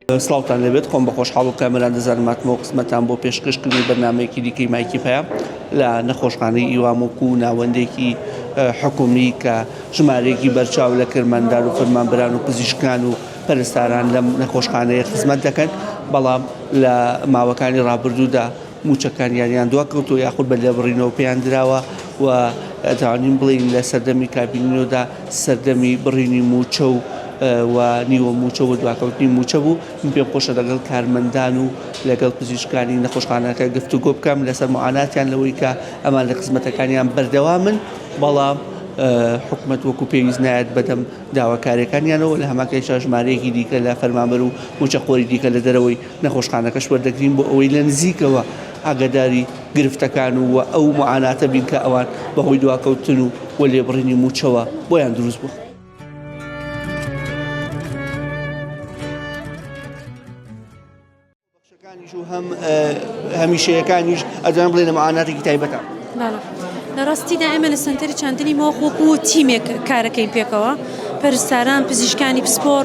سڵاوتان لێبێت خۆم بە خۆشحاڵ و کامەران دەزانم هاتمەوە قسمەتان بۆ پێشکەشکردنی بەرنامەیەکی دیکەی مایکی پەیام لە نەخۆشخانەی ئیوام وەکو ناوەندێکی حکومی کە ژمارەیەکی بەرچاو لە کرمەندان و فەرمانبەران و پزیشکان و پەرستاران لەم نەخۆشخانەیە خزمەت دەکەن بەڵام لە ماوەکانی ڕابردوودا مووچەکانیان یان دواکەوتووە یاخود بە لێبڕینەوە پێیان دراوە و دەتوانین بڵێین لە سەردەمی کابینەدا سەردەمی بڕینی مووچە و و نیوە مووچە و دواکەوتنی مووچە بوو. من پێم خۆشە لەگەڵ کارمەندان و لەگەڵ پزیشکانی نەخۆشخانەکە گفتوگۆ بکەم لەسەر معاناتیان لەوەی کە ئەمان لە خزمەتەکانیان بەردەوامن بەڵام حکومەت وەکو پێویست نایەت بەدەم داواکاریەکانیانەوە لە هەمان کاتیشا ژمارەیەکی دیکە لە فەرمانبەر و مووچەخۆری دیکە لە دەرەوەی نەخۆشخانەکەش وەردەگرین بۆ ئەوەی لە نزیکەوە ئاگاداری گرفتەکان و و ئەو معاناتە بین کە ئەوان بەهۆی دواکەوتن و و لێبڕینی مووچەوە بۆیان دروست بووە. بەخشەکانیش و هەم هەمیشەیەکانیش ئەدوان بڵێن لە معاناتێکی تایبەتە. بەڵێ لە ڕاستیدا ئێمە لە سەنتەری چاندنی مۆخ وەکو تیمێک کارەکەین پێکەوە پەرستاران پزیشکانی پسپۆر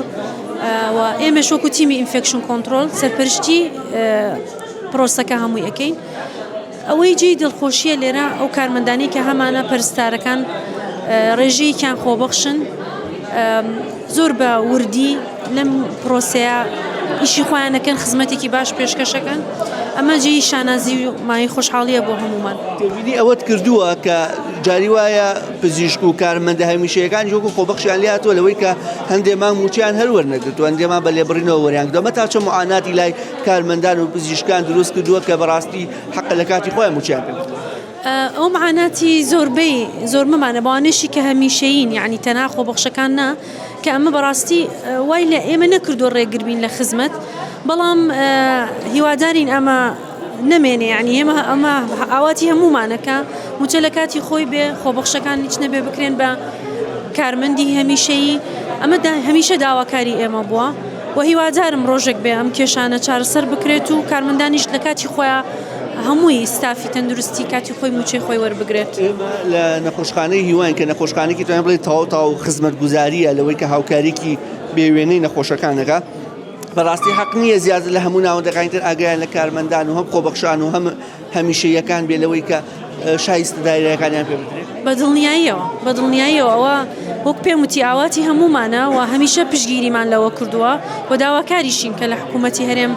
و ئێمەش وەکو تیمی infection control سەرپەرشتی پرۆسەکە هەمووی ئەەکەین ئەوەی جێی دڵخۆشییە لێرە ئەو کارمەندانەی کە هەمانە پەرستارەکان ڕێژەیەکیان خۆبەخشن زۆر بە وردی لەم پرۆسەیە ئیشی خۆیان ئەکەن خزمەتێکی باش پێشکەشەکەن ئەمە جێی شانازی و مایەی خۆشحاڵیە بۆ هەمومان. تێبینی ئەوەت کردووە کە جاری وایە پزیشک و کارمەندە هەمیشەیەکانیش وەکو خۆبەخشیان لێ هاتووە لەوەی کە هەندێ مانگ مووچەیان هەر وەرنەگرتووە هەندێ مان بە لێبڕینەوە وەریان گرتووە ئەمە تا چەند معاناتی لای کارمەندان و پزیشکان دروست کردووە کە بەڕاستی حەقە لە کاتی خۆیان مووچەیان پێ بدرێت. ئەو معاناتی زۆربەی زۆرمەمانە بەوانەشی کە هەمیشەیین یعنی تەنها خۆبەخشەکان نا کە ئەمە بەڕاستی وای لە ئێمە نەکردووە ڕێگربین لە خزمەت بەڵام هیوادارین ئەمە نەمێنێ یعنی ئێمە ئەمە ئاواتی هەمومانە کە موچە لە کاتی خۆی بێ خۆبەخشەکان هیچ نەبێ بکرێن بە کارمەندی هەمیشەیی ئەمە هەمیشە داواکاری ئێمە بووە و هیوادارم ڕۆژێک بێ ئەم کێشانە چارەسەر بکرێت و کارمەندانیش لە کاتی خۆیان هەمووی ستافی تەندروستی کاتی خۆی موچەی خۆی وەربگرێت. ئێمە لە نەخۆشخانەی هیواین کە نەخۆشخانێکی توانین بڵێین تەواو تەواو خزمەتگوزارییە لەوەی کە هاوکاریی بێ وێنەی نەخۆشەکان دەکا بەڕاستی حەق نییە زیاتر لە هەموو ناوەندەکانی تر ئاگایان لە کارمەندان و هەم خۆبەخشان و هەم هەمیشەییەکان بێ لەوەی کە شایستە دایرەکانیان پێ بدرێت. بە دڵنیاییەوە بە دڵنیاییەوە ئەوە وەک پێم وتی ئاواتی هەموومانە و هەمیشە پشتگیریمان لەوە کردووە و داواکاریشین کە لە حکوومەتی هەرێم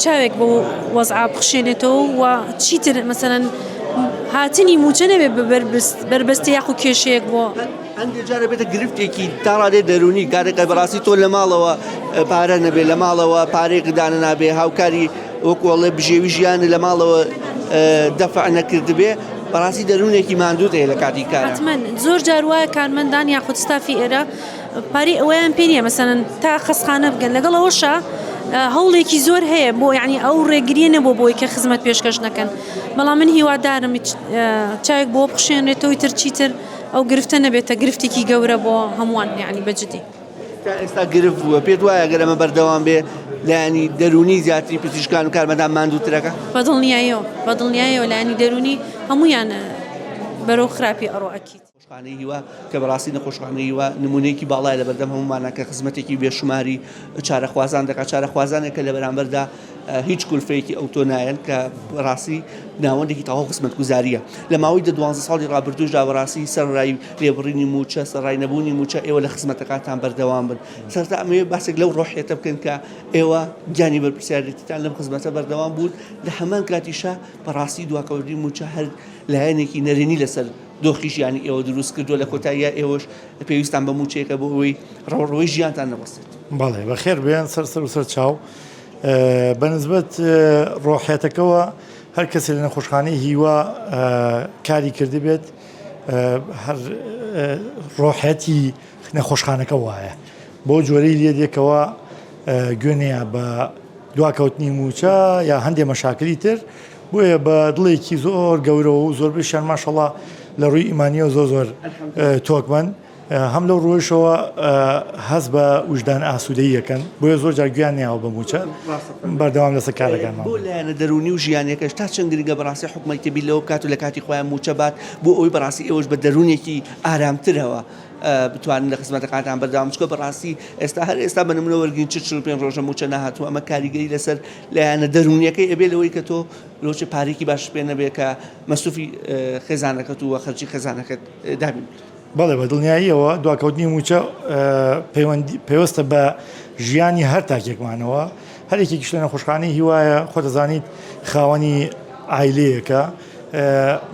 چاوێک بۆ وەزعە بخشێنێتەوە و چیتر مەسەلەن هاتنی مووچە نەبێت بە بەربەستە یاخو کێشەیەک بۆ هەندێک جار ئەبێتە گرفتێکی تا ڕادەی دەروونی کاتێک کە بەڕاستی تۆ لە ماڵەوە پارە نەبێ لە ماڵەوە پارەیەک دانەنابێ هاوکاری وەکو ئەڵێ بژێوی ژیان لە ماڵەوە دەفع نەکردبێ بەڕاستی دەروونێکی ماندوو هەیە لە کاتی کارا. حەتمەن زۆر جار وایە کارمەندان یاخود ستافی ئێرە پارەی ئەوەیان پێ نییە مەسەلەن تا خەستخانە بگەن لەگەڵ ئەوەشا هەوڵێکی زۆر هەیە بۆ یعنی ئەو ڕێگریە نەبوو بۆی کە خزمەت پێشکەش نەکەن بەڵام من هیوادارم چاوێک بۆ بخشێنرێتەوەی تر چیتر ئەو گرفتە نەبێتە گرفتێکی گەورە بۆ هەمووان یعنی بە جدی. تا ئێستا گرفت بووە پێت وایە گەر ئەمە بەردەوام بێ لایەنی دەروونی زیاتری پزیشکان و کارمەندان ماندووترەکە؟ بە دڵنیاییەوە بە دڵنیاییەوە لایەنی دەروونی هەموویان بەرەو خراپی ئەڕۆ ئەکید. نەخۆشخانەی هیوا کە بەڕاستی نەخۆشخانەی هیوا نمونەیەکی باڵایە لەبەردەم هەموومانە کە خزمەتێکی بێشوماری چارەخوازان دەکات چارەخوازانێک کە لە بەرامبەردا هیچ کولفەیەکی ئەوتۆ نایەن کە بەڕاستی ناوەندێکی تەواو خزمەتگوزارییە لە ماوەی دە دوانزە ساڵی ڕابردووشدا بەڕاستی سەرڕای لێبڕینی مووچە سەرڕای نەبوونی مووچە ئێوە لە خزمەتەکانتان بەردەوام بن سەرەتا ئەمەوێ باسێک لەو ڕۆحیەتە بکەن کە ئێوە گیانی بەرپرسیارێتیتان لەم خزمەتە بەردەوام بوون لە هەمان کاتیشا بەڕاستی دواکەوتنی مووچە هەر لایەنێکی نەرێنی لەسەر دۆخی ژیانی ئێوە دروست کردووە لە کۆتاییا ئێوەش پێویستان بە مووچەیەکە بۆ ئەوەی ڕەوڕەوەی ژیانتان نەوەستێت. بەڵێ بەخێر بێن سەر سەر و سەر چاو. بە نسبەت ڕۆحیەتەکەوە هەر کەسێ لە نەخۆشخانەی هیوا کاری کردبێت هەر ڕۆحەتی نەخۆشخانەکە وایە بۆ جۆرەی لێ دێکەوە گوێنەیە بە دواکەوتنی موچە یا هەندێ مەشاکلی تر بۆیە بە دڵێکی زۆر گەورەوە و زۆربەیشیان ماشەڵا لە ڕووی ئیمانیەوە زۆر زۆر تۆکمەن هەم لەو ڕوویشەوە هەست بە وژدان ئاسوودەیی ئەکەن بۆیە زۆر جار گوێیان نەیاوە بە مووچە بەردەوام لەسەر کارەکانمان. بۆ لایەنە دەروونی و ژیانیەکەش تا چەند گرنگە بەڕاستی حکومەت بیر لەوە بکات و لە کاتی خۆیان مووچە بات بۆ ئەوەی بەڕاستی ئێوەش بە دەروونێکی ئارامترەوە. بتوانن لە خزمەتەکانتان بەردەوام چکە بەڕاستی ئێستا هەر ئێستا بە نمونە وەرگین چ 45 ڕۆژە موچە نەهاتوو ئەمە کاریگەری لەسەر لایەنە دەروونیەکەی ئەبێ لەوەی کە تۆ لۆچێ پارێکی باش پێ نەبێ کە مەسروفی خێزانەکەت و خەرجی خێزانەکەت دابین بکەیت. بەڵێ بە دڵنیاییەوە دواکەوتنی مووچە پەیوەندی پەیوەستە بە ژیانی هەر تاکێکمانەوە هەر یەکێکیش لە نەخۆشخانەی هیوایە خۆ دەزانیت خاوەنی عایلەیەکە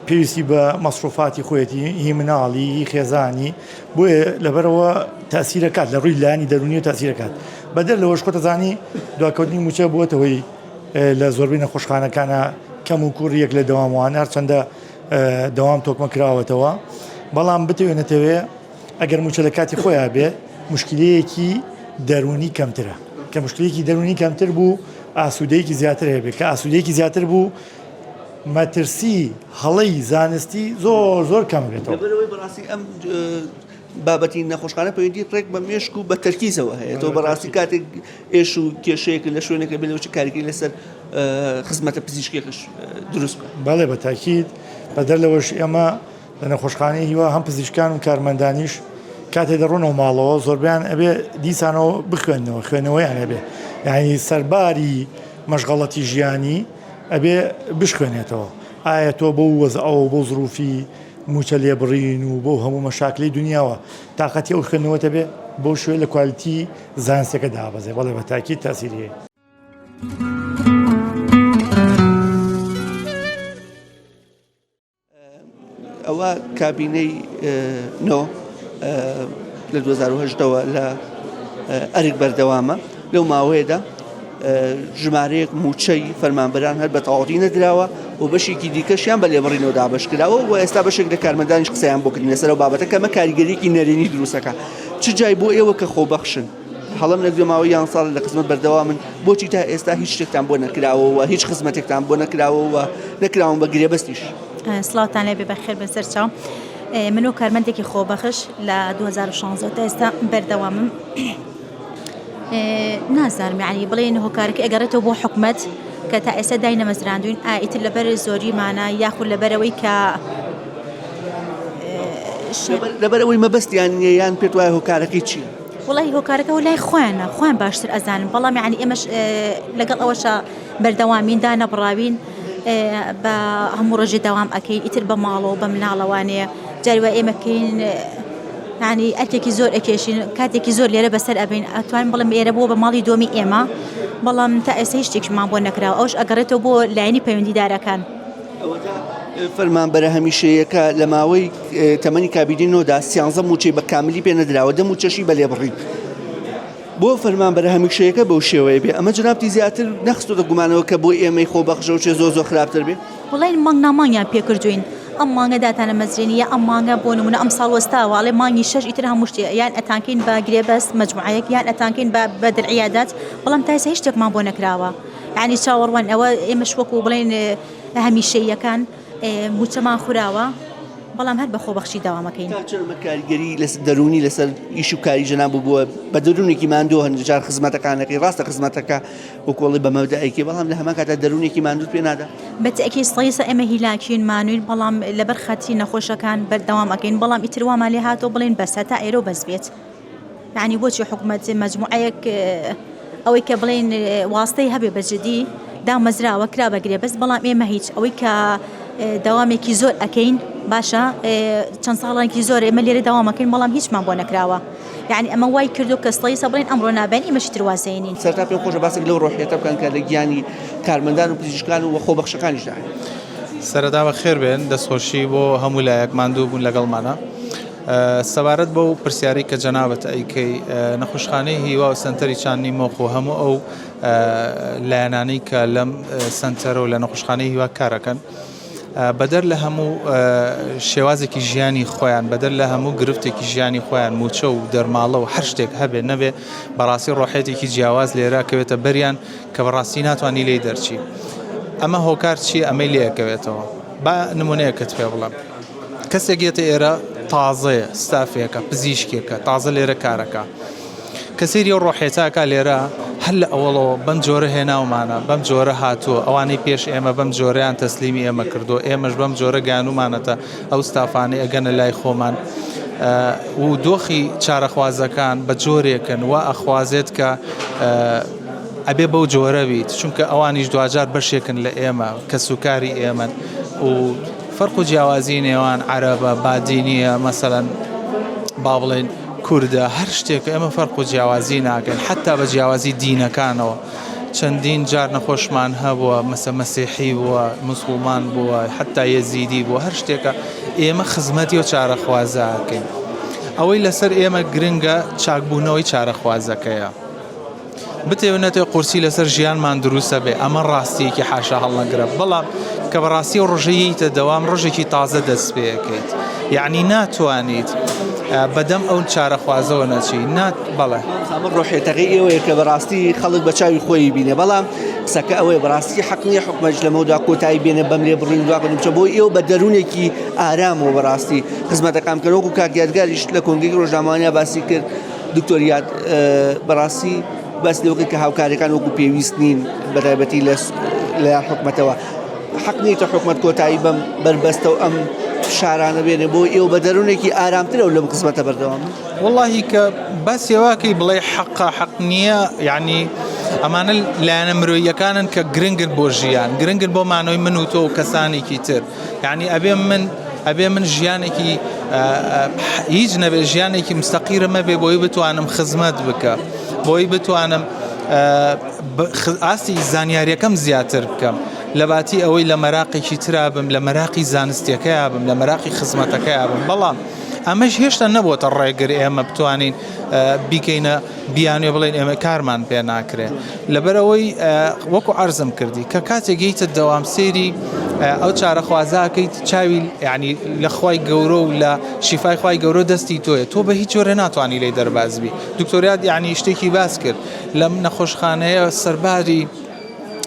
پێویستی بە مەسروفاتی خۆیەتی هی مناڵی هی خێزانی بۆیە لەبەرەوە تاسیرەکات لە ڕووی لایەنی دەرونی و تاسیرەکات بەدەر لەوەش خۆ دەزانی دواکەوتنی مووچە بووەتە هۆی لە زۆربەی نەخۆشخانەکانە کەم و کوڕیەک لە دەواموان هەرچەندە دەوام تۆکمە کراوەتەوە بەڵام بتەوێ نەتەوێ ئەگەر موچە لە کاتی خۆیان بێ مشکلەیەکی دەرونی کەمترە کە مشکلێکی دەرونی کەمتر بوو ئاسوودەیەکی زیاتر هەبێت کە ئاسوودەیەکی زیاتر بوو مەترسی هەڵەی زانستی زۆر زۆر کەم بێتەوە. لەبەرئەوەی بەڕاستی ئەم بابەتی نەخۆشخانە پەیوەندی ڕێک بە مێشک و بە تەرکیزەوە هەیە تۆ بەڕاستی کاتێک ئێش و کێشەیەک لە شوێنێکە بێ لەوەی کاریگەری لەسەر خزمەتە پزیشکیەکەش دروست بکات. بەڵێ بە تاکید، بەدەر لەوەش ئێمە لە نەخۆشخانەی هیوا هەم پزیشکان و کارمەندانیش کاتێ دەڕۆنەوە ماڵەوە زۆربیان ئەبێ دیسانەوە بخوێندنەوە خوێنەوەیان هەبێ یعنی سەرباری مەشغەڵەتی ژیانی ئەبێ بشخوێنێتەوە ئایا تۆ بەو وەزعەوە بەو زروفی موچە لێبڕین و بەو هەموو مەشاکلەی دنیاوە تاقەتی ئەو خوێندنەوەت هەبێ بەو شێوەیە لە کوالیتی زانستەکە دابەزێ بەڵێ بە تاکید تاسیری هەیە. ئەوە کابینەی نۆ لە 2010ەوە لە ئەرک بەردەوامە لەو ماوەیەدا ژمارەیەک مووچەی فەرمانبەران هەر بە تەواوەتی نەدراوە و بەشێکی دیکەشیان بە لێبڕینەوە دابەش کراوە و ئێستا بەشێک لە کارمەندانیش قسەیان بۆ کردین لەسەر ئەو بابەتە کە ئەمە کاریگەریەکی نەرێنی دروستەکە چ جای بۆ ئێوە کە خۆبەخشن هەڵم نەگرێ ماوەی یان ساڵ لە خزمەت بەردەوامن بۆچی تا ئێستا هیچ شتێکتان بۆ نەکراوە و هیچ خزمەتێکتان بۆ نەکراوە و نەکراون بە گرێبەستیش؟ سڵاوتان لێبێ بەخێر بێن سەرچاو من و کارمەندێکی خۆبەخش لە 2016 تا ئێستا بەردەوامم نازانم یعنی بڵێن هۆکارەکەی ئەگەڕێتەوە بۆ حکومەت کە تا ئێستا داینەمەزراندوین ئا ئیتر لەبەر زۆریمانە یاخود لەبەرەوەی کە لەبەر ئەوەی مەبەستیان نییە یان پێت وایە هۆکارەکەی چییە؟ وڵی هۆکارەکە لای خۆیانە خۆیان باشتر ئەزانن بەڵام یعنی ئێمەش لەگەڵ ئەوەشە بەردەوامین دانەبڕاوین بە هەموو ڕۆژێ دەوام ئەکەین ئیتر بە ماڵەوە بە مناڵەوانەیە جاری وایە ئێمە کەین یانی ئەرکێکی زۆر ئەکێشین کاتێکی زۆر لێرە بەسەر ئەبین ئەتوانم بڵێم ئێرە بووە بە ماڵی دۆمی ئێمە بەڵام تا ئێستا هیچ شتێکمان بۆ نەکراوە ئەوش ئەگەڕێتەوە بۆ لایەنی پەیوەندیدارەکان. ئەوەتا فەرمانبەرە هەمیشەیەکە لە ماوەی تەمەنی کابینەی نۆدا سیانزە مووچەی بە کاملی پێ نەدراوە دە مووچەشی بە لێبڕین. بۆ فەرمانبەرە هەمیشەیەکە بەو شێوەیە بێ ئەمە جەنابتی زیاتر نەخستۆتە گومانەوە کە بۆ ئێمەی خۆبەخشە و چێ زۆر زۆر خراپتر بێ؟ وەڵای مانگ نا مانگیان پێ کردوین ئەم مانگە داتانەمەزرێنی یا ئەم مانگە بۆ نمونە ئەم ساڵ وەستاوە ئەڵێ مانگی شەش ئیتر هەموو شتێ یان ئەتانکەین بە گرێبەست مەجموعەیەک یان ئەتانکەین بە بەدل عیادات بەڵام تا ئێستا هیچ شتێکمان بۆ نەکراوە یانی چاوەڕوان ئەوە ئێمەش وەکو بڵێن هەمیشەییەکان موچەمان خوراوە بەڵام هەر بە خۆبەخشی دەوامەکەین. تا چەند ئەمە کاریگەری لەسەر دەروونی لەسەر ئیش و کاری جەناب بووە بە دەروونێکی ماندوو هەندێک جار خزمەتەکانەکەی ڕاستە خزمەتەکە وەکۆڵی بە مەبدەئێکی بەڵام لە هەمان کاتدا دەروونێکی ماندووت پێ نادا؟ بە تەئکید سەیسە ئێمە هیلاکین مانووین بەڵام لەبەر خاتری نەخۆشەکان بەردەوام ئەکەین بەڵام ئیتر وامان لێ هاتووە بڵێین بەسە تا ئێرە و بەس بێت یانی بۆچی حکومەت مەجموعەیەک ئەوەی کە بڵێن واستەی هەبێ بە جدی دامەزراوە کرا بە گرێبەست بەڵام ئێمە هیچ ئەوەی کە داوامێکی زۆر ئەەکەین باشە چەند ساڵانێکی زۆر ئێمە لێرە داوامەکەین بەڵام هیچمان بۆ نەکراوە یعنی ئەمە وای کردو کە سڵی سە بڵێن ئەمڕۆ نابێن ئێمەش تر وازێنین. سەرەتا پێم خۆشە باسێک لەو ڕۆحیەتە بکەن کە لە گیانی کارمەندان و پزیشکان و خۆبەخشەکانیشدا هەیە. سەرەتا بەخێر بێن، دەستخۆشی بۆ هەموو لایەک ماندوو بوون لەگەڵمانا. سەبارەت بەو پرسیارەی کە جەنابت ئەیکەی، نەخۆشخانەی هیوا و سەنتەری چاندنی مۆخ و هەموو ئەو لایەنانەی کە لەم سەنتەرە و لە نەخۆشخانەی هیوا کارەکەن، بەدەر لە هەموو شێوازێکی ژیانی خۆیان، بەدەر لە هەموو گرفتێکی ژیانی خۆیان، مووچە و دەرماڵە و هەر شتێک هەبێ نەبێ، بەڕاستی ڕۆحیەتێکی جیاواز لێرە ئەکەوێتە بەریان کە بەڕاستی ناتوانی لێی دەرچی. ئەمە هۆکار چییە ئەمەی لێ ئەکەوێتەوە؟ با نموونەیەکت پێ بڵێم. کەسێک یەتە ئێرە تازەیە، ستافێکە، پزیشکێکە، تازە لێرە کارەکا. کە سەیری ئەو ڕۆحیەتە ئەکا لێرە هەر لە ئەوەڵەوە بەم جۆرە هێناومانە، بەم جۆرە هاتووە، ئەوانەی پێش ئێمە بەم جۆرەیان تەسلیمی ئێمە کردووە، ئێمەش بەم جۆرە گەیاندوومانەتە ئەو ستافانەی ئەگەنە لای خۆمان. و دۆخی چارەخوازەکان بە جۆرێکن وا ئەخوازێت کە ئەبێ بەو جۆرە بیت چونکە ئەوانیش دواجار بەشێکن لە ئێمە کەسوکاری ئێمەن و فەرق و جیاوازی نێوان عەرەبە بادینیە مەسەلەن با بڵێن کوردە هەر شتێک ئێمە فەرق و جیاوازی ناکەین حتا بە جیاوازی دینەکانەوە چەندین جار نەخۆشمان هەبووە مەسە مەسیحی بووە مسوڵمان بووە حتا یەزیدی بووە هەر شتێکە ئێمە خزمەتی و چارەخوازەکەین ئەوەی لەسەر ئێمە گرنگە چاکبوونەوەی چارەخوازەکەیە بتەوێ نەتەوێ قورسی لەسەر ژیانمان دروستە بێ ئەمە ڕاستیەکی حاشا هەڵنەگرە بەڵام کە بەڕاستی و ڕۆژە یەیتە دەوام ڕۆژێکی تازە دەست پێەکەیت یعنی ناتوانیت بەدەم ئەو چارەخوازەوە نەچی نات بەڵێ ئەمە ڕۆحێتەکەی ئێوەیە کە بەڕاستی خەڵک بە چاوی خۆی بینێ بەڵام قسەکە ئەوەیە بەڕاستی حەق نییە حکومەت لەمەودا کۆتایی بێنێ بەم لێ بڕین دواکەن بچە بۆ ئێوە بە دەروونێکی ئارامەوە بەڕاستی خزمەتەکان بکەن وەکو کاک یادگاریش لە کۆنگرەی ڕۆژنامەوانیا باسی کرد دکتۆر یاد بەڕاستی باس لەوە کرد کە هاوکاریەکان وەکو پێویست نین بەتایبەتی لە لەلایەن حکومەتەوە حەق نیتە حکومەت کۆتایی بەم بەربەستە و ئەم فشارانە بێنێ بۆ ئێوە بە دەروونێکی ئارامترەوە لەم خزمەتە بەردەوام وەڵاهی کە باسی ئەوەکەی بڵێ حەقە حەق نییە یعنی ئەمانە لایەنە مرۆییەکانن کە گرنگن بۆ ژیان گرنگن بۆ مانەوەی من و تۆ و کەسانێکی تر یعنی ئەبێ من ئەبێ من ژیانێکی هیچ نەبێ ژیانێکی مستەقیرم هەبێ بۆی بتوانم خزمەت بکە بۆی بتوانم ئاستی زانیاریەکەم زیاتر بکەم لەباتی ئەوەی لە مەراقێکی ترا بم لە مەراقی زانستیەکەیا بم لە مەراقی خزمەتەکەیا بم بەڵام ئەمەش هێشتا نەبووەتە ڕێگر ئێمە بتوانین بیکەینە بیانوێ بڵێن ئێمە کارمان پێ ناکرێ لەبەرئەوەی وەکو عەرزم کردی کە کاتێک گەیتە دەوام سەیری ئەو چارەخوازاکەیت چاوی یعنی لە خوای گەورە و لە شیفای خوای گەورە دەستی تۆیە تۆ بە هیچ جۆرە ناتوانانی لێی دەرباز بی دکتۆریات یعنی شتێکی باس کرد لەم نەخۆشخانەیە سەرباری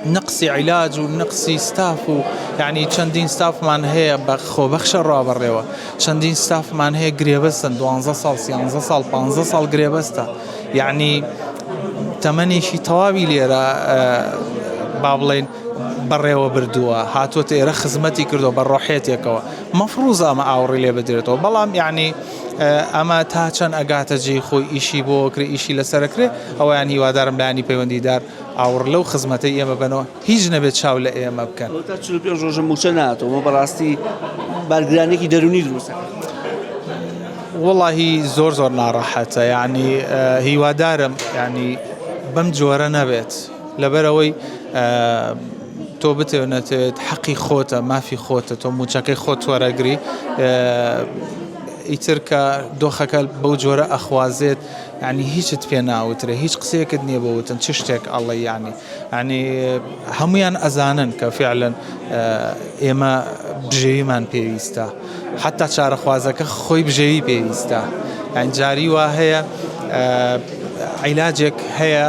نقصی عیلاج و نقصی ستاف و یعنی چەندین ستافمان هەیە بە خۆبەخشە ڕابەڕێوە چەندین ستافمان هەیە گرێبەستن دوانزە ساڵ سیانزە ساڵ پانزە ساڵ گرێبەستە یعنی تەمەنێکی تەواوی لێرە با بڵێن بەڕێوە بردووە هاتووەتە ئێرە خزمەتی کردووە بە ڕۆحێتێکەوە مەفروزە ئەمە ئاوڕی لێ بدرێتەوە بەڵام یعنی ئەمە تا چەند ئەگاتە جێی خۆی ئیشی بۆ کرێ ئیشی لەسەرکرێ ئەویان هیوادارم لایانی پەیوەندیدار ئاوڕ لەو خزمەتەی ئێمە بەنەوە هیچ نەبێت چاو لە ئێمە بکەن. ئەوە تا 45 ڕۆژە مووچە ناتەوە ئەمە بەڕاستی بارگرانیەکی دەروونی دروست دەکات. وەڵاهی زۆر زۆر ناڕەحەتە یعنی هیوادارم یعنی بەم جۆرە نەبێت لەبەرئەوەی تۆ بتەوێت نەتەوێت حەقی خۆتە مافی خۆتە تۆ مووچەکەی خۆت وەرەگری ئیتر کە دۆخەکە بەو جۆرە ئەخوازێت یعنی هیچت پێ ناوترێ هیچ قسەیەکت نییە بۆ وتن چ شتێک ئەڵێ یعنی یعنی هەمویان ئەزانن کە فعلەن ئێمە بژێویمان پێویستە حتا چارەخوازەکە خۆی بژێوی پێویستە یان جاری وا هەیە عیلاجێک هەیە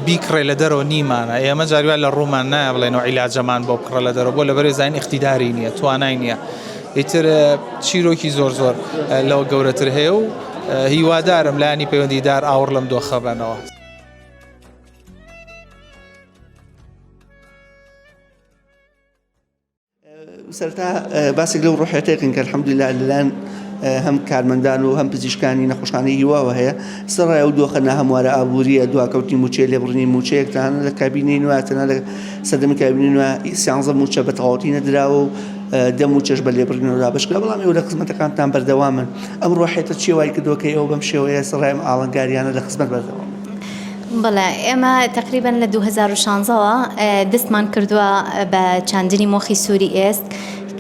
بیکڕێ لە دەرەوە نیمانە ئێمە جاریوا لە ڕوومان نایە بڵێنەوە عیلاجەمان بۆ بکڕە لە دەرەوە بۆ لەبەرێ زانین اختیداری نییە توانای نییە ئیتر چیرۆکی زۆر زۆر لەوە گەورەتر هەیە و هیوادارم لایەنی پەیوەندیدار ئاوڕ لەم دۆخە بەنەوە. سەرەتا باسێک لەو ڕۆحیەتێکن کە الحمدلله لەلایەن هەم کارمەندان و هەم پزیشکانی نەخۆشخانەی هیواوە هەیە سەرای ئەو دۆخە ناهەموارە ئابووریە دواکەوتنی مووچەیە لێبڕینی مووچەیەک تەنانەت لە کابینەی نوێ تەنها لە سەردەمی کابینەی نوێ سیانزە مووچە بە تەواوەتی نەدراوە و دە مووچەش بە لێبڕینەوە دابەشکرا بەڵام ئێوە لە خزمەتەکانتان بەردەوامن ئەم ڕۆحیەتە چیە وای کردووە کە ئێوە بەم شێوەیە سەرای ئەم ئاڵنگاریانە لە خزمەت بەردەوامن؟ بەڵێ ئێمە تەقریبەن لە 2016 ەوە دەستمان کردووە بە چاندنی مۆخی سووری ئێسک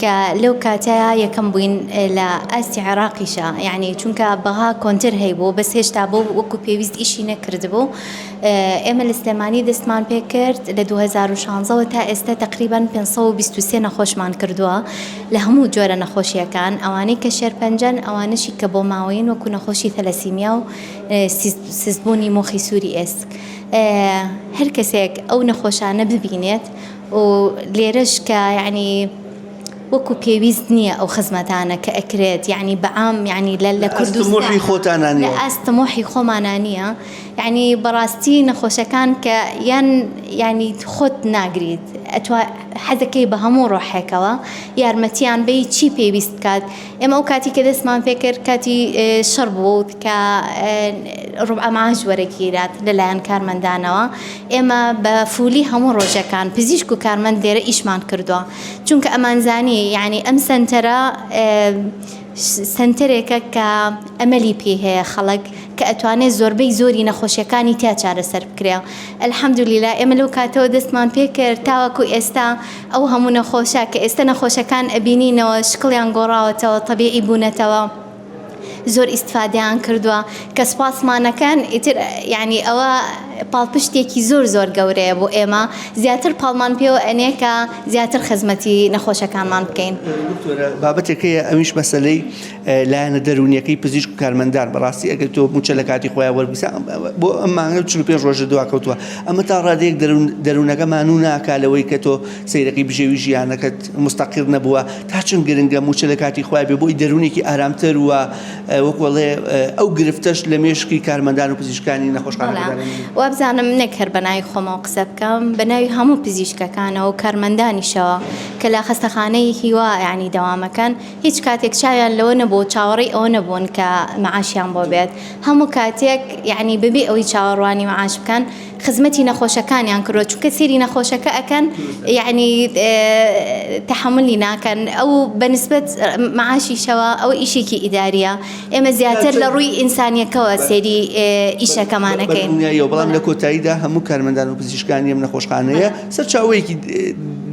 کە لەو کاتەیە یەکەم بووین لە ئاستی عێراقیشە یعنی چونکە بەغا کۆنتر هەیبوو بەس هێشتا بۆ وەکو پێویست ئیشی نەکردبوو ئێمە لە سلێمانی دەستمان پێکرد لە 2016 ەوە تا ئێستا تقریبان 523 نەخۆشمان کردووە لە هەموو جۆرە نەخۆشیەکان ئەوانەی کە شێرپەنجەن ئەوانەشی کە بۆ ماوەین وەکو نەخۆشی ثەلەسیمیا و سستبوونی مۆخی سووری ئێسک هەر کەسێک ئەو نەخۆشانە ببینێت و لێرەش کە یعنی وەکو پێویست نییە ئەو خزمەتانە کە ئەکرێت یعنی بەعام یعنی لە لە کوردستان خۆتانە لە ئاست تموحی خۆمانە نییە یعنی بەڕاستی نەخۆشەکان کە یان یعنی خۆت ناگریت. ئەتوا حەزەکەی بە هەموو ڕۆحێکەوە یارمەتیان بەی چی پێویست بکات ئێمە ئەو کاتی کە دەستمان پێکرد کاتی شەڕ بوو کە ڕوبعە معاش وەرەگیرات لەلایەن کارمەندانەوە ئێمە بە فولی هەموو ڕۆژەکان پزیشک و کارمەند لێرە ئیشمان کردووە چونکە ئەمانزانی یعنی ئەم سەنتەرە سەنتەرێکە کە ئەمەلی پێی هەیە خەڵک کە ئەتوانێت زۆربەی زۆری نەخۆشیەکانی تیا چارەسەر بکرێ الحمدللە ئێمە لەو کاتەوە دەستمان پێکرد تاوەکو ئێستا ئەو هەموو نەخۆشە کە ئێستا نەخۆشەکان ئەبینینەوە شکڵیان گۆڕاوەتەوە تەبیعی بوونەتەوە زۆر ئیستفادەیان کردووە کە سوپاسمانەکەن ئیتر یعنی ئەوە پاڵپشتێکی زۆر زۆر گەورەیە بۆ ئێمە زیاتر پاڵمان پێوە ئەنێ کە زیاتر خزمەتی نەخۆشەکانمان بکەین. دکتۆرە بابەتێک هەیە ئەویش مەسەلەی لایەنە دەروونیەکەی پزیشک و کارمەندان بەڕاستی ئەگەر تۆ مووچە لە کاتی خۆیان وەربگیرێ بۆ ئەم مانگە 45 ڕۆژە دواکەوتووە ئەمە تا ڕادەیەک دەروون دەروونەکە مانوو ناکا لەوەی کە تۆ سەیرەکەی بژێوی ژیانەکەت مستەقیر نەبووە تا چەند گرنگە مووچە لە کاتی خۆیان بێ بۆی دەروونێکی ئارامتر و وەکو ئەڵێ ئەو گرفتەش لە مێشکی کارمەندان و پزیشکانی نەخۆشخانەکەدا نەمێنێت. وابزانم نەک هەر بەناوی خۆمەوە قسە بکەم بەناوی هەموو پزیشکەکانەوە و کارمەندانیشەوە کە لە خەستەخانەی هیوا یانی دەوامەکەن هیچ کاتێک چاویان لەوە نەبوو چاوەڕێی ئەوە نەبوون کە مەعاشیان بۆ بێت هەموو کاتێک یانی بەبێ ئەوەی چاوەڕوانی مەعاش بکەن خزمەتی نەخۆشەکانیان کردوە چونکە سەیری نەخۆشەکە ئەکەن یعنی تەحەمولی ناکەن ئەو بەنسبەت معاشیشەوە ئەوە ئیشێکی ئیداریە ئێمە زیاتر لە ڕووی ئینسانیەکەوە سەیری ئیشەکەمانەکەین بەدڵنیاییەوە بەڵام لە کۆتاییدا هەموو کارمەندان و پزیشکانی ئەم نەخۆشخانەیە سەرچاوەیەکی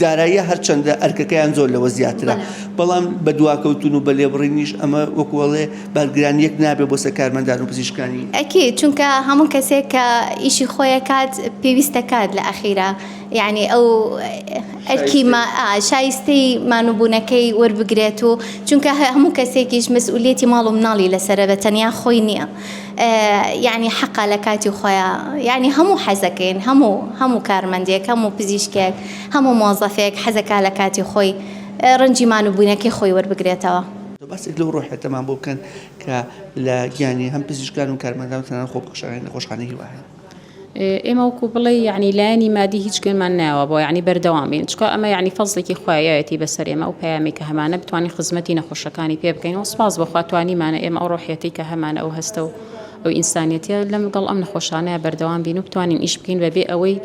داراییە هەرچەندە ئەرکەکەیان زۆر لەوە زیاترە بەڵام بە دواکەوتن و بە لێبڕینیش ئەمە وەکوەڵێ بارگرانیەک نابێ بۆ سەر کارمەندان و پزیشکانی؟ ئەکید چونکە هەموو کەسێک کە ئیشی خۆی ئەکات پێویستە کات لە ئەخیرا یعنی ئەو ئەرکی شایستەی مانوبوونەکەی وەربگرێت و چونکە هەموو کەسێکیش مەسئولیەتی ماڵ و مناڵی لەسەرە بە تەنیا خۆی نییە یعنی حەقا لە کاتی خۆیان یعنی هەموو حەزەکەین هەموو هەموو کارمەندێک هەموو پزیشکێک هەموو مۆزەفێک حەزەکا لە کاتی خۆی ڕەنجی مانوبوونەکەی خۆی وەربگرێتەوە. باسێک لەو ڕۆحیەتەمان بۆ بکەن کە لە گیانی هەم پزیشکان و کارمەندان و تەنانەت خۆبەخشانی نەخۆشخانەی هیوا هەیە. ئێمە وەکو بڵێی یەعنی لایەنی مادی هیچ گوێمان نایەوە بۆ یەعنی بەردەوام بین چونکە ئەمە یەعنی فەزڵێکی خوایەتی بەسەر ئێمە ئەو پەیامەی کە هەمانە بتوانین خزمەتی نەخۆشەکانی پێ بکەین و سوپاس بۆ خوا توانیمانە ئێمە ئەو ڕۆحیەتەی کە هەمانە ئەو هەستە و ئەو ئینسانیەتە لەم گەڵ ئەم نەخۆشانەیە بەردەوام بین و بتوانین ئیش بکەین بەبێ ئەوەی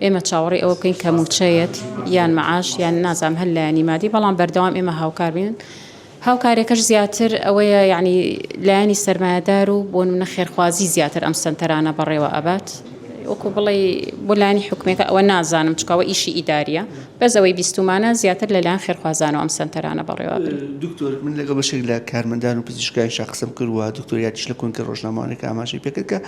ئێمە چاوەڕێی ئەوە بکەین کە مووچەیەت یان مەعاش یان نازانم هەر لایەنی مادی بەڵام بەردەوام ئێمە هاوکار بین هاوکاریەکەش زیاتر ئەوەیە یەعنی لایەنی سەرمایەدار و بۆ نمونە خێرخوازی زیاتر ئەم سەنتەرانە بەڕێوە ئەبات وەکو بڵێی بۆ لایەنی حکومیەکە ئەوە نازانم چونکە ئەوە ئیشی ئیداریە بەس ئەوەی بیستومانە زیاتر لەلایەن خێرخوازانەوە ئەم سەنتەرانە بەڕێوە ئەبرێت. دکتۆر من لەگەڵ بەشێک لە کارمەندان و پزیشکانیشا قسەم کرد و دکتۆر یادیش لە کۆنگرەی ڕۆژنامەوانیەکە ئاماژەی پێکرد کە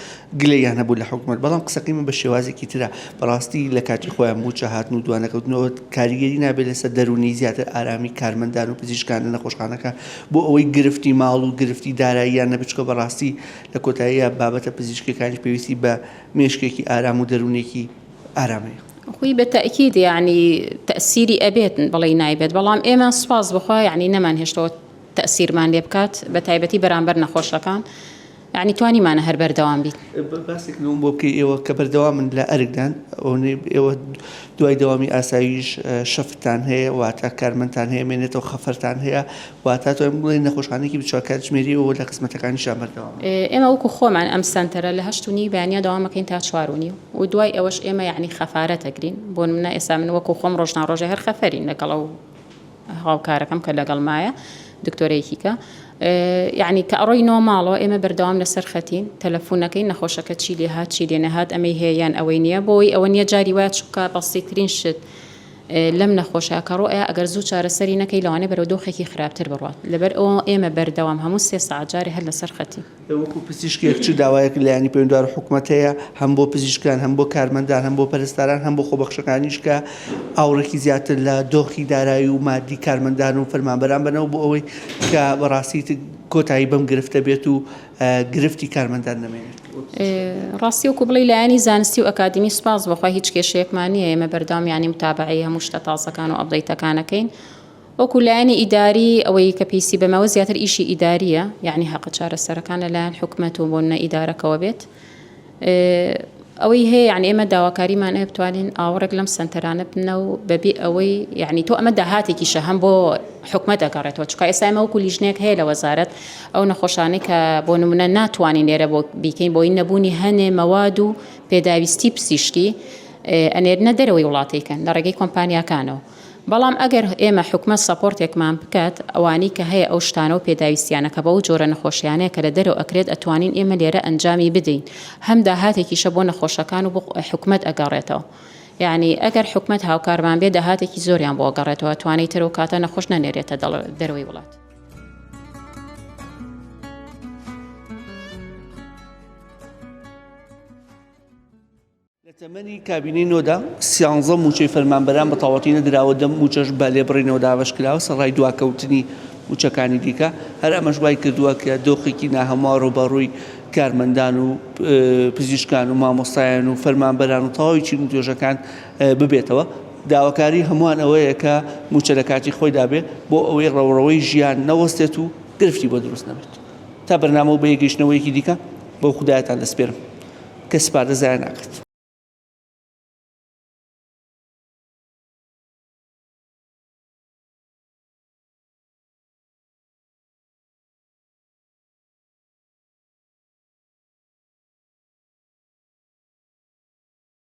گلەییان هەبوو لە حکومەت، بەڵام قسەکەی من بە شێوازێکی ترە، بەڕاستی لە کاتی خۆیان مووچە هاتن و دوانەکەوتنەوە کاریگەری نابێت لەسەر دەروونی زیاتر ئارامی کارمەندان و پزیشکان لە نەخۆشخانەکان بۆ ئەوەی گرفتی ماڵ و گرفتی داراییان نەبێت، چونکە بەڕاستی لە کۆتاییا بابەتە پزیشکیەکانیش پێویستی بە مێشکێکی ئارام و دەروونێکی ئارام هەیە. خۆی بە تەئکید یەعنی تەئسیری ئەبێت بڵێی نایبێت، بەڵام ئێمە سوپاس بۆ خوا یەعنی نەمانهێشتەوە تەئسیرمان لێ بکات بە تایبەتی بەرامبەر نەخۆشەکان. یەعنی توانیمانە هەر بەردەوام بیت. باسێک لەوەم بۆ بکەی ئێوە کە بەردەوامن لە ئەرکدان ئەوەنەی ئێوە دوای دەوامی ئاساییش شەفتتان هەیە واتە کارمەندتان هەیە مێنێتەوە خەفەرتان هەیە واتە توانیم بڵێین نەخۆشخانەیەکی 24 کاتژمێری ئێوە لە خزمەتەکانیشان بەردەوامن. ئێمە وەکو خۆمان ئەم سەنتەرە لە هەشت و نیو بەیانیا دەوام ئەکەین تا چوار و نیو و دوای ئەوەش ئێمە یەعنی خەفارەت ئەگرین بۆ نمونە ئێستا من وەکو خۆم ڕۆژ نا ڕۆژێ هەر خەفەرین لەگەڵ ئەو هاوکارەکەم کە لەگەڵمایە دکتۆرەیەکی کە یعنی کە ئەڕۆینەوە ماڵەوە ئێمە بەردەوام لەسەر خەتین تەلەفۆنەکەی نەخۆشەکە چی لێ هات چی لێ نەهات ئەمەی هەیە یان ئەوەی نییە بۆی ئەوە نییە جاری وایە چونکە بەسیترین شت لەم نەخۆشە کە ڕۆئەیە ئەگەر زوو چارەسەری نەکەی لەوانەیە بەرەو دۆخێکی خراپتر بڕوات لەبەر ئەوە ئێمە بەردەوام هەموو سێ سەعات جارێ هەر لەسەر خەتین. وەکو پزیشکێک چ داوایەک لایەنی پەیوەنددار و حکومەت هەیە هەم بۆ پزیشکان هەم بۆ کارمەندان هەم بۆ پەرستاران هەم بۆ خۆبەخشەکانیش کە ئاوڕێکی زیاتر لە دۆخی دارایی و مادی کارمەندان و فەرمانبەران بەنەوە بۆ ئەوەی کە بەڕاستی کۆتایی بەم گرفتە بێت و گرفتی کارمەندان نەمێنێت. ڕاستی وەکو بڵێی لایەنی زانستی و ئەکادیمی سوپاس بۆ خوا هیچ کێشەیەکمان نییە ئێمە بەردەوام یانی متابەعەی هەموو شتە تازەکان و update ەکان ئەکەین وەکو لایەنی ئیداری ئەوەی کە پێویستی بەمەوە زیاتر ئیشی ئیداریە یەعنی هەقە چارەسەرەکان لە لایەن حکومەت و بۆ نە ئیدارەکەوە بێت. ئەوەی هەیە یعنی ئێمە داواکاریمان هەیە بتوانین ئاوڕێک لەم سەنتەرانە بنە و بەبێ ئەوەی یعنی تۆ ئەمە داهاتێکیشە هەم بۆ حکومەت ئەگەڕێتەوە چونکە ئێستا ئێمە وەکو لیژنەیەک هەیە لە وەزارەت ئەو نەخۆشانەی کە بۆ نمونە ناتوانین لێرە بۆ بیکەین بۆی نەبوونی هەنێ مەواد و پێداویستی پزیشکی ئەنێرنە دەرەوەی وڵاتیکەن لە ڕێگەی کۆمپانیاکانەوە بەڵام ئەگەر ئێمە حکومەت support ێکمان بکات ئەوانەی کە هەیە ئەو شتانە و پێداویستیانە کە بەو جۆرە نەخۆشیانەیە کە لە دەرەوە ئەکرێت ئەتوانین ئێمە لێرە ئەنجامی بدەین هەم داهاتێکیشە بۆ نەخۆشەکان و بۆ حکومەت ئەگەڕێتەوە یانی ئەگەر حکومەت هاوکارمان بێ داهاتێکی زۆریان بۆ ئەگەڕێتەوە توانێت تر و کاتە نەخۆش نەنێرێتە دەرەوەی وڵات. لە تەمەنی کابینەی نۆدا سیانزە مووچەی فەرمانبەران بە تەواوەتی نەدراوە، دە مووچەش بە لێبڕینەوە دابەشکراوە، سەرەڕای دواکەوتنی مووچەکانی دیکە، هەر ئەمەش وای کردووە کە دۆخێکی ناهەموار ڕووبەڕووی کارمەندان و پزیشکان و مامۆستایان و فەرمانبەران و تەواوی چین و توێژەکان ببێتەوە. داواکاری هەمووان ئەوەیە کە مووچە لە کاتی خۆیدا بێ بۆ ئەوەی ڕەوڕەوەی ژیان نەوەستێت و گرفتی بۆ دروست نەبێت. تا بەرنامە و بەیەکگەیشتنەوەیەکی دیکە بەو خودایەتان دەسپێرم کە سپاردە زایە ناکات.